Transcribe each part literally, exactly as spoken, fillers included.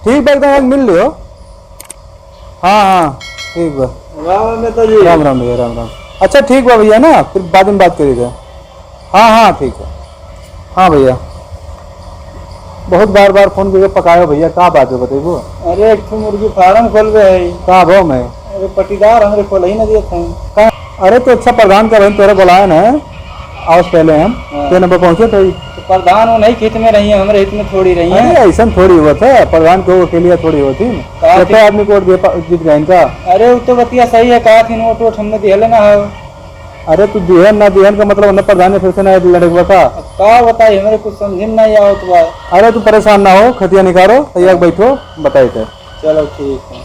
ठीक बा, एकदम मिल लियो। हाँ, हाँ, ठीक बा। राम राम नेताजी। राम राम भैया, राम राम। अच्छा, ठीक बा भैया ना, फिर बाद में बात करी जाए। हाँ, हाँ, ठीक है। हाँ भैया, बहुत बार बार फोन करके पकायो भैया, का बात है बतैबो? अरे, एक ठो मुर्गी फार्म खोलबे है। का भाव में? अरे, पटीदार हमरे खोल ही ना दिए थे। का? अरे, तो अच्छा प्रधान का बहन तोरे बुलाए ना, आओ पहले हम हाँ। तेरे नंबर पहुँचे थे। तो प्रधान वो नहीं खेत में रही है, हमरे हित में थोड़ी रही है। अरे, ऐसा थोड़ी हुआ था, प्रधान को अकेले थोड़ी होती। का तो थी? आदमी को वोट दे पा-, जीत गए इनका। अरे, वो तो बतिया सही है, कहा थी वोट वोट हमने दिया लेना है। अरे, तू दिहन ना दिहन का मतलब, उन्हें प्रधान ने फिर से ना लड़े हुआ का? अब का बताई, हमरे कुछ समझ में नहीं आवत बा। अरे, तू परेशान ना हो, खटिया निकालो, तैयार हाँ। बैठो, बताई थे। चलो, ठीक है।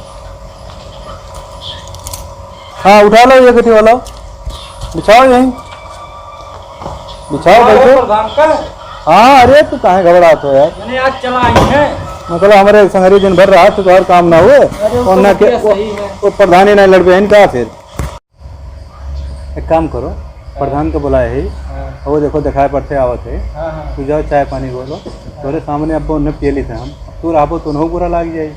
हाँ, उठा लो ये खटिया वाला, बिछाओ यहीं, बिछाओ, हाँ, बैठो। प्रधान का? हाँ, अरे, तू काहे घबरात हो यार? मैंने आज चला आई है। मतलब, हमारे संगरी दिन भर रहा, तो और काम ना हुए, अरे, वो और तो ना के, बतिया वो, सही है। वो प्रधान ही नहीं लड़ पे इनका फिर। एक काम करो, हाँ। प्रधान के बुलाए ही, हाँ। वो देखो, दिखाई पड़ते आवत है। हाँ, हाँ। तू जाओ, चाय पानी बोलो, हाँ। तोरे सामने अब उन्हें पिए ली थे हम, अब तू रहबो तो उन्हें बुरा लाग जाए।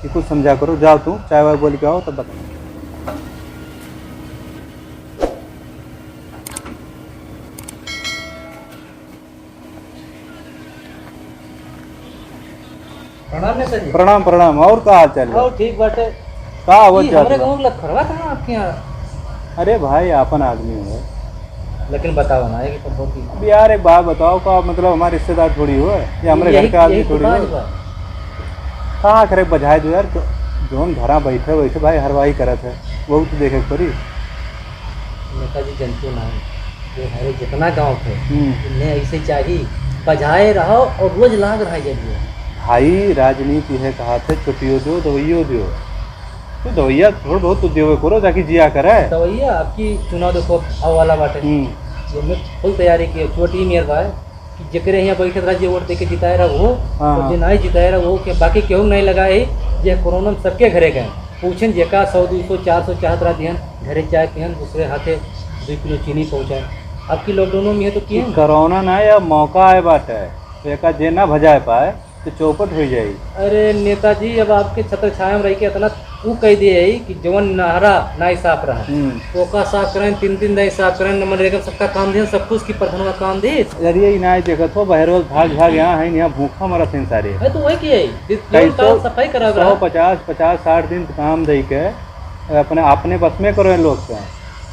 कि कुछ समझा करो, जाओ तू, चाय वाय बोल के आओ, तब बताओ। प्रणाम नेता जी। प्रणाम, प्रणाम। और का हाल चाल बा? और ठीक बाटे। का आवत ई जात हमरे बा? गाँव के लखरवा कहाँ आपके यहाँ? अरे भाई, आपन आदमी है। लेकिन बताओ ना, ये तो बहुत ही अब यार, एक बात बताओ, का मतलब हमारे रिश्तेदार थोड़ी हो, ये हमरे घर यही, का आदमी यही तो थोड़ी बात हो। बा। कहाँ करे बजाए दो यार, जो-, जौन घरा बैठे, बैठे भाई हरवाही करत है, वो तो देखे के पड़ी। नेता जी जनतो ना है, ये हमारे जितना गाँव है, हम्म। इन्हें ऐसे चाहिए, बजाए रहो और रोज लाग रहा है जब ये। भाई, राजनीति है, कहा थे, चोटियो दो, दवाइयो दो। तो दवाइया थोड़ा बहुत तो देवे करो, ताकि जिया करे। दवाइया आपकी चुनाव देखो, अब आवे वाला बाटे। हम्म। ये मैं फुल तैयारी की है, चोटी मेर बा है। कि जेकरे यहाँ बैठत रहा, जे वोट देके जिताए रहा वो, हाँ, और हाँ। जे नाई जिताए रहा वो, के बाकी केहू नाई लगाए, जे कोरोना में सबके घरे गए। पूछन जेका सौ, दो सौ, चार सौ चाहत रहा दिहन, घरे जाए किहन, दूसरे हाथे दो किलो चीनी पहुँचाए। अब की लॉकडाउन में है तो किहन? कोरोना ना या मौका आए बाटे, तो एका जे ना भजाए पाए, तो चौपट हो जाई। अरे नेताजी, अब आपके छत्र छाया में रह के इतना ऊ कह दिए है कि जवन नहरा नाई साफ रहा, हम्म। ओका साफ करें, तीन तीन दाई साफ करें, मनरेगा सबका काम दिहन, सब कुछ की प्रधानवा काम दी। अरे, ये नाई देखत हो, बहरोज भाग भाग यहाँ है, यहाँ भूखा मरत हैं सारे। है तो वही की है, जिस-, जवन कैसो काम सफाई करा सौ रहा। पचास, पचास, साठ दिन काम दे के अपने, अपने बस में करो लोग से।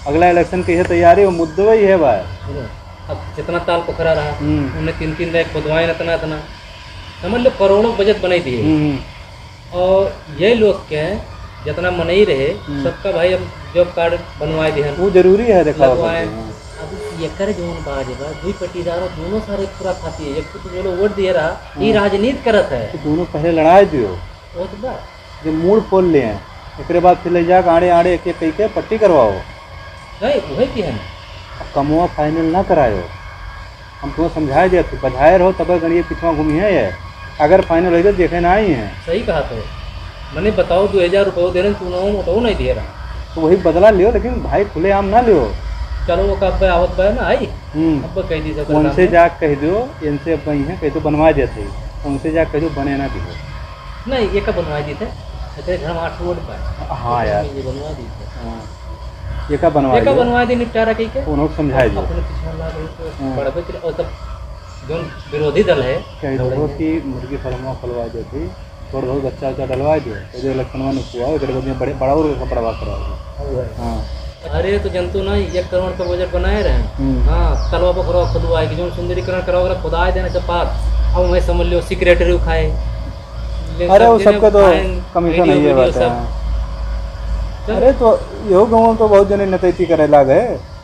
अगला इलेक्शन की है तैयारी, वो मुद्दो ही है भाई। सुनो, अब जितना ताल पोखरा रहा, हम्म। उन्हें तीन तीन दाई खुदवाए इतना, इतना। समझ लो, करोड़ों बजट बनाई दिए। हम्म। और ये लोग के जितना मनई रहे, हम्म। सबका भाई हम जॉब कार्ड बनवाए दिहन। वो जरूरी है, देखा लगवाए। हाँ। अब एकर जौन बात बा, दुई पट्टीदार दोनों सारे पूरा खाती है। एक तो जो लोग वोट दिए रहा, ये हाँ। राजनीति करत है। तो दोनों पहले लड़ाई दियो। वो तो बा। जो मूड़ फोड़ ले हैं, एकरे बाद फिर ले जाके आड़े आड़े एक एक कई के पट्टी करवाओ। नहीं, वही की है ना। अब कमवा final ना करायो। हम तुम्हें समझाए दिया, तू बधाए रहो, तब गणिये पिछवा घूमी है ये। अगर final हो गया, देखे ना आई हैं। सही कहा तो। मने बताओ, दो हजार रुपये दे रहे, तू ना मोटो नहीं दे रहा। तो वही बदला लियो, लेकिन भाई खुलेआम ना लियो। चलो, वो कब आवत बा ना आई, हम्म। अब कह दी सब उनसे जाके कह दो, इनसे अब वही है, कह दो बनवा देते ही। उनसे जाके कह दो, बने ना दियो। नहीं, ये कब बनवा दी थे? तेरे घर में आठ वोट बा। हाँ यार। ये बनवा दी थे। हाँ। ये का बनवाई ये का दो? बनवाई दे निपटारा कही के? उन्होंने समझाई दो। अपने पीछे वाला लोग तो हाँ। बढ़बे करे, और तब जौन विरोधी दल है, कह दो कि मुर्गी फार्म खुलवा देती, थोड़ा बहुत बच्चा उच्चा डलवा दो, तो जो इलेक्शन में नुकसान हुआ, इधर बड़े, बड़े, बड़ा और बड़ा करवा दो। हाँ। हाँ। अरे तो जनतू ना, एक करोड़ का बजट बनाए रहे। हम्म। हाँ, तलवा पोखरवा खुदवाए कि जौन सुंदरीकरण कराओ, अगर खुदाए देने से पास, अब वही समझ लो सेक्रेटरी खाए। अरे, वो सबके तो कमीशन है, ये बात है। अरे, तो यो गाँव में तो बहुत जने नेतैती करे लाग है।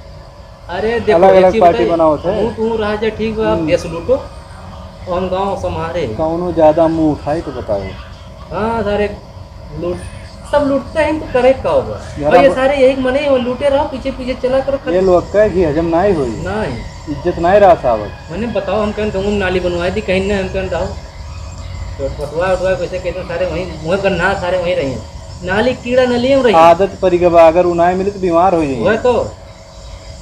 अरे, देखो, अलग-अलग पार्टी बनावत है। तू, तू रहा जे ठीक बा, हम्म। देश लूटो, और हम गाँव संभारे। कौनो ज्यादा मुंह उठाई तो बताओ। हाँ, सारे लूट, सब लूटते हैं तो करे का होगा? और ये सारे यही मने वो लूटे रहो, पीछे पीछे चला करो। ये लोग का भी हजम नहीं हुई। नहीं। इज्जत नहीं रहा सावत। मैंने बताओ, हम कहें गाँव में नाली बनवाई दी, कहीं ना हम कहें दाओ। तो पटवा उठवा कैसे कहते हैं, सारे वहीं, मुँह गन्ना सारे वहीं रही हैं। नाली कीड़ा नली में रही। आदत परी के बा, अगर उनाई मिली तो बीमार हो जाएंगे। वह तो।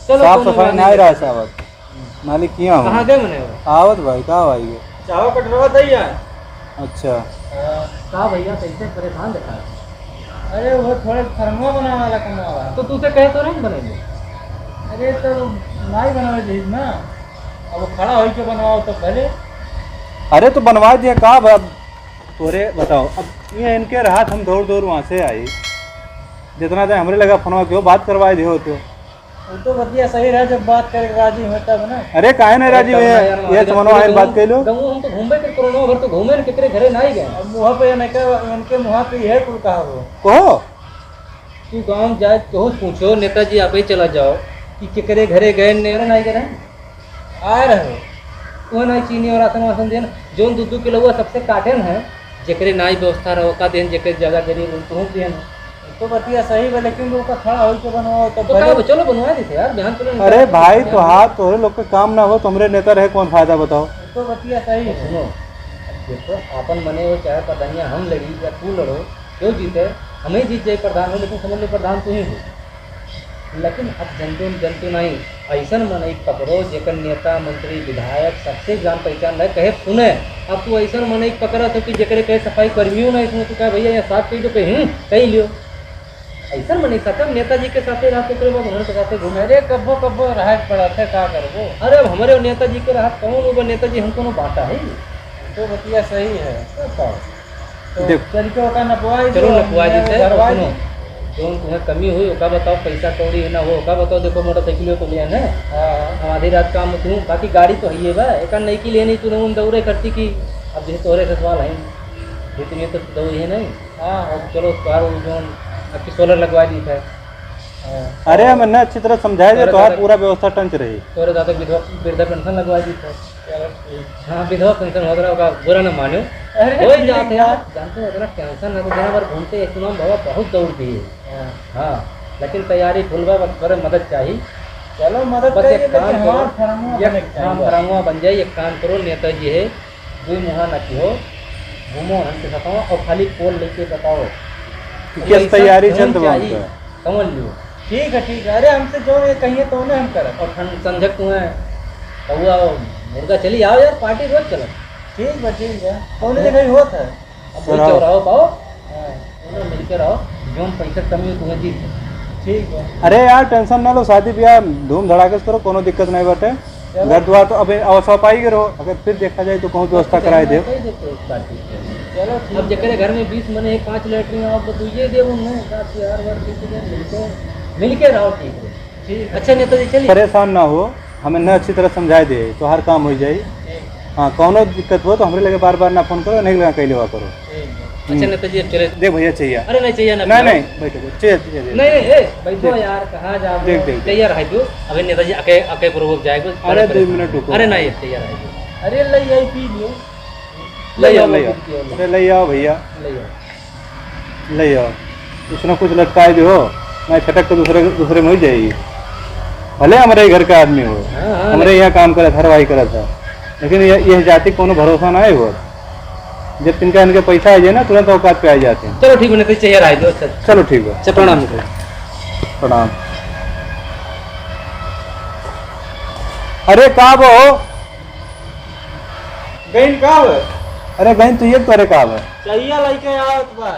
चलो, साफ सफाई नहीं रहा सावत। नाली किया हो? कहाँ गए मने वो? आवत भाई, का भाई ये? चाहो कटरवा दई यार। अच्छा। हाँ। का भइया, कैसे परेशान दिखा? अरे, वो थोड़े फर्मवा बनावे वाला कमवा बा। तो तू से कहे तो नहीं बनेंगे? अरे, तो नाई बनावे दीस ना, अब वो खड़ा होई के बनवाओ तो भले। अरे, तो बनवा दिया का अब? अब तोरे बताओ, अब ये इनके रहत हम दौड़ दौड़ वहाँ से आई, जितना देर हमरे लगा फोनवा के बात करवाए दे हो तो। वो तो बतिया सही रहा, जब बात करे राजी हो तब ना। अरे काहे ना अरे राजी तब हुए? ना यार, ये वहाँ समनवा जब आइन बात कह लो। गंगू, हम तो घूमे के कोरोना भर तो घूमे न, केकरे घरे नाई गए। अब मुँह पे इनके, इनके मुँह पे यह कुल कहा हो। कहो। तू गाँव जाए, केहू से पूछो, नेताजी आप ही चला जाओ कि केकरे घरे गए, ने-, नाई गए। आ रहे हो। वह नाई चीनी और राशन वासन देन, जोन दू दू किलो हुआ सबसे काटेन है, जेकरे नाई व्यवस्था रहो का देन, जेकरे ज्यादा गरीब उनको हम देन। तो बतिया सही बा, लेकिन वो का खड़ा होई के बनवाओ, तो तो का भले हो, चलो बनवा देते यार, बिहान चलो अरे निकाल भाई, देते तो हैं। हाथ तोहरे लोग के काम ना हो, तो हमरे नेता रहे कौन फायदा बताओ? तो बतिया सही है। सुनो, देखो, आपन मने हो चाहे प्रधानिया हम लड़ी या तू लड़ो, क्यों जीते? हम ही जीत जाए प्रधान हो, लेकिन समझ लो प्रधान तू ही हो। लेकिन अब जनतु, जनतु नहीं, ऐसन मनई पकड़ो जेकर नेता, मंत्री, विधायक सबसे जान पहचान रहे, कहे सुने। अब तू ऐसन मनई पकड़ा तो कि जेकरे कहे सफाई कर्मियों नहीं सुने, तू कहे, "भैया, यहाँ साफ कही दो," कहे, "हम्म, कही लियो।" ऐसन मनई साथे, हम नेताजी के साथे रहा, तो ओकरे बाद हमरे के साथे घूमे। अरे, कब्बो, कब्बो रहे के पड़ा थे, का करबो? अरे, अब हमरे और नेताजी के रहा, कौन होगा नेताजी, हम कोनो बाटा है? तो बतिया सही है। तो का? तो देख। चल के ओका नपवाई चलो दो, नपवाई दी थे, घरवाई सुनो, दी। जौन तुम्हें कमी हुई, ओका बताओ, पैसा कौड़ी ना हो, ओका बताओ, देखो, मोटरसाइकिल तो लिया है, हाँ। हम आधी रात काम में तू, बाकी गाड़ी तो है ये बा, एक नई की लेनी, तूने उन दौरे करती की, अब जैसे तोरे से सवाल है, ये तो, ये तो दौरी है नहीं। हाँ। अब चलो, तार वो जौन आपकी सोलर लगवा दी था। हाँ। अरे, हम इन्हें अच्छी तरह समझाए दे, तोरे तोहार दादा पूरा व्यवस्था टंच रही। तोरे दादा विधवा, वृद्धा पेंशन लगवा दी था। चलो ठीक। हाँ, विधवा पेंशन हो रहा होगा, बुरा ना मानो। अरे, हो ही ठीक जाते है। यार, जानते हो, इतना टेंशन है, तो दिन भर घूमते हैं, इतना बाबा बहुत दौड़ दिए। हाँ। हाँ, लेकिन तैयारी फुल बा, बस बड़े मदद चाहिए। चलो, मदद बस चाहिए, एक काम लेकिन करो, हमार फरमुआ एक बने के काम चाहिए। फरमुआ बन जाए, एक काम करो, नेताजी है, दुई मुहा ना किहो, घूमो उनके साथ और खाली पोल लेके बताओ। कि कैसे तैयारी चलत बा चाहिए, उनका? समझ लियो। ठीक है, ठीक है। अरे, हमसे जो ये कहिए, तो उन्हें हम करब। और ठंड समझक तुम्हें कौआ और मुर्गा चली आओ यार, पार्टी रोज चलत। ठीक बा, ठीक बा। कौन जगह ही होत है? अब वही चौराहो पाओ, हाँ। दोनों मिलके रहो, जो हम पैसा कमी हो, तुम्हें दी। ठीक बा। अरे यार, टेंशन ना लो, शादी ब्याह धूम धड़ाके से करो, कोनो दिक्कत नहीं बाटे। चलो। घर द्वार तो अबे अवसर पाई के रहो, अगर फिर देखा जाए तो कहूँ व्यवस्था कराए दे। कही देते एक बार ठीक है। चलो, ठीक अब है। जेकरे घर में बीस मने है, पाँच लेटरिन, आप तो ये दे, उन्हें का यार, बार किसी के मिलके, मिलके रहो, ठीक है। ठीक है। अच्छा नेताजी, चलिए। परेशान ना हो, हमें न अच्छी तरह समझाए दे, तो हर काम हो जाए। ठीक। हाँ, कौनो दिक्कत हो तो हमरे लगे बार बार ना फोन करो, नहीं लगा कहीं लेवा करो। ठीक है। अच्छा हम्म। नेताजी, अब चले। देख भैया, चाहिए। अरे नहीं चाहिए ना, नहीं, नहीं, बैठो, बैठो, चाहिए, चाहिए, चाहिए। नहीं, नहीं, ए, बैठो देख। यार, कहाँ जाओ? देख, देख, देख। चाहिए रह दो। अबे नेताजी, अके, अके प्रभु जाएगो। अरे, दो मिनट रुको। अरे नहीं, चाहिए रह दो। अरे ले आई पी लियो। ले आओ, ले ले आओ। आओ, ले आओ। अरे ले आओ भैया। ले आओ। ले आओ। कुछ ना कुछ लटकाए दे हो, नहीं फटक के दूसरे, दूसरे में हो जाएगी। भले हमारे घर का आदमी हो, हाँ, हाँ, हमरे लेकिन यहाँ काम करत, हरवाही करत है, लेकिन ये, ये जाति कोनो भरोसा ना है हो। जब तिनका इनके पैसा आ जाए ना, तुरंत औकात पे आ जाते हैं। चलो ठीक है, नहीं तो चाहिए रह दो, अच्छा। चलो ठीक है। अच्छा, प्रणाम। प्रणाम। अरे का बा हो? गइन का बा? अरे गइन तू ये करे का बा? चाहिए लइके आवत बा।